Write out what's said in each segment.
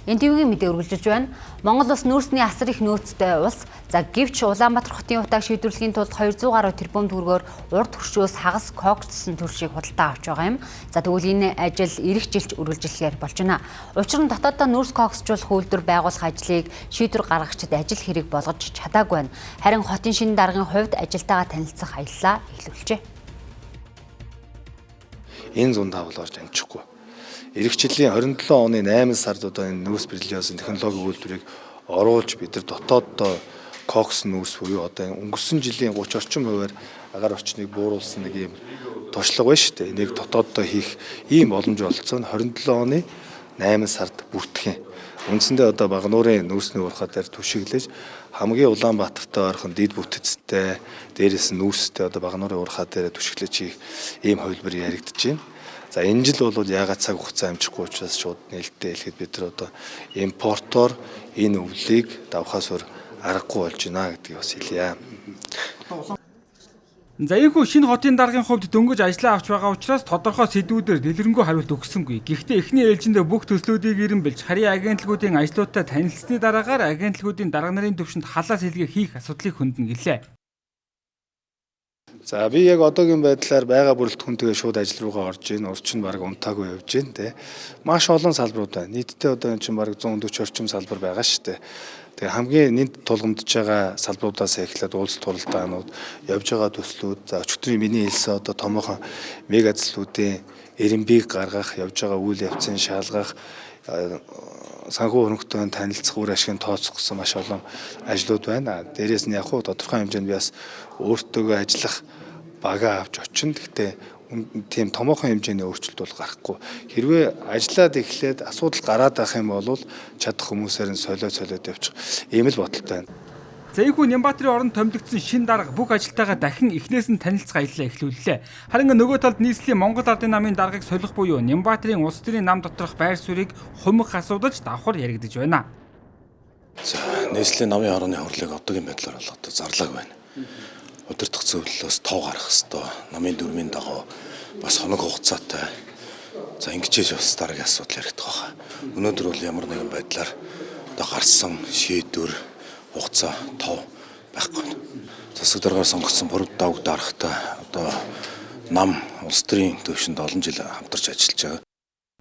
НТВ-ийн мэдээ үргэлжилж байна. Монгол улс нүүрсний асар их нөөцтэй улс. За, гэвч Улаанбаатар хотын утааг шийдвэрлэхийн тулд 200 гаруй тэрбум төгрөгөөр урд хөршөөс хагас кокссон төршийг худалдаа авч байгаа юм. За, тэгвэл энэ ажил ирэх жилч үргэлжлэхээр болж байна. Учир нь дотооддоо нүүрс коксжуулах үйлдвэр байгуулах ажлыг шийдвэр гаргагчид ажил хэрэг болгож чадаагүй байна. Харин хотын шинэ даргын хувьд ажилтайгаа танилцах аяллаа эхлүүлжээ. Энэ 105 бол орж амжихгүй. Ирэх жилийн 27 оны 8 сард одоо энэ нүүрс бериллиозын технологийн үйлдвэрийг оруулж, бид нар дотооддоо кокс нүүрс буюу одоо өнгөрсөн жилийн 30 орчим хувиар агаар орчныг бууруулсан нэг ийм туршлага байна шүү дээ. Энийг дотооддоо хийх ийм боломж олцсон 27 оны 8 сард бүртгэх юм. Үндсэндээ одоо Багануурын нүүрсний уурхай дээр түшиглэж, хамгийн Улаанбаатартай ойрхон, дэд бүтэцтэй, дээрээс нь нүүрстэй одоо Багануурын уурхай дээр түшиглэж хийх ийм хувилбар яригдж байна. За, энэ жил бол ягаад цаг хугацаа амжихгүй учраас шууд нээлттэй хэлэхэд бид нар одоо импортоор энэ өвлийг давхаас өөр аргагүй болж байна гэдгийг бас хэлье. За, ийхүү шинэ хотын даргын хувьд дөнгөж ажлаа авч байгаа учраас тодорхой сэдвүүдээр дэлгэрэнгүй хариулт өгсөнгүй. Гэхдээ эхний ээлжиндээ бүх төслүүдийг эренбэлж, харийн агентлагуудын ажлуудтай танилцсны дараагаар агентлагуудын дарга нарын түвшинд халаа сэлгээ хийх асуудлыг хөндөнө гэлээ. За, би яг одоогийн байдлаар байгаа бүрэлдэхүүнтэйгээ шууд ажил руугаа орж ийн. Урд чинь баг унтаагүй явж гин те. Маш олон салбарууд байна. Нийтдээ одоо энэ чинь баг 140 орчим салбар байгаа шүү дээ. Тэгээ хамгийн нэнд тулгамдж байгаа салбаруудаас эхлээд уулзалт хуралдаанууд, явж байгаа төслүүд, за, өчигдрийн миний хэлсэн одоо томоохон мега төслүүдийн эренбийг гаргах, явж байгаа үйл явцын шалгах, санхүү хөрөнгөтэй танилцах, үр ашигын тооцох гэсэн маш олон ажлууд байна. Дээрээс нь яг хуу тодорхой хэмжээнд би бас өөртөөгөө ажиллах багаа авч очино. Гэхдээ тийм томоохон хэмжээний өөрчлөлт бол гарахгүй. Хэрвээ ажиллаад эхлээд асуудал гараад байх юм бол чадах хүмүүсээр нь солиод солиод явчих. Ийм л бодолтой байна. За, ийхүү Нямбатрын оронд томилогдсон шинэ дарга бүх ажилтайгаа дахин эхнээс нь танилцах аяллаа эхлүүллээ. Харин нөгөө талд нийслэлийн Монгол Ардын намын даргаыг солих буюу Нямбатрын улс төрийн нам доторх байр суурийг хумих асуудалж давхар яригдаж байна. За, нийслэлийн намын хорооны хурлыг одоогийн байдлаар бол одоо зарлааг байна. Удирдах зөвлөлөөс тов гарах хэвээр намын дүрмийн дагуу бас хоног хугацаатай. За, ингэж бас дараагийн асуудал яригдах байхаа. Өнөөдөр бол ямар нэгэн байдлаар одоо гарсан шийдвэр, хугацаа, тов байхгүй. Засаг даргаар сонгогдсон Пүрэв даргатай одоо нам улс төрийн төвшөнд олон жил хамтарч ажиллаж байгаа.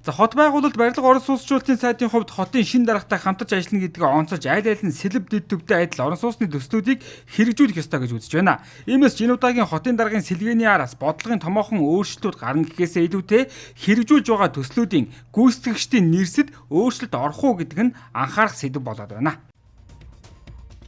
За, хот байгуулалт, барилга орон сууцчлалтын сайдын хувьд хотын шинэ даргатай хамтарч ажиллана гэдгээ онцолж, аль аль нь сэлэв дэд төвтэй адил орон сууцны төслүүдийг хэрэгжүүлэх ёстой гэж үзэж байна. Иймээс энэ удаагийн хотын даргын сэлгээний араас бодлогын томоохон өөрчлөлтүүд гарна гэхээсээ илүүтэй хэрэгжүүлж байгаа төслүүдийн гүйцэтгэгчдийн нэрсэд өөрчлөлт орох уу гэдэг нь анхаарах сэдэв болоод байна.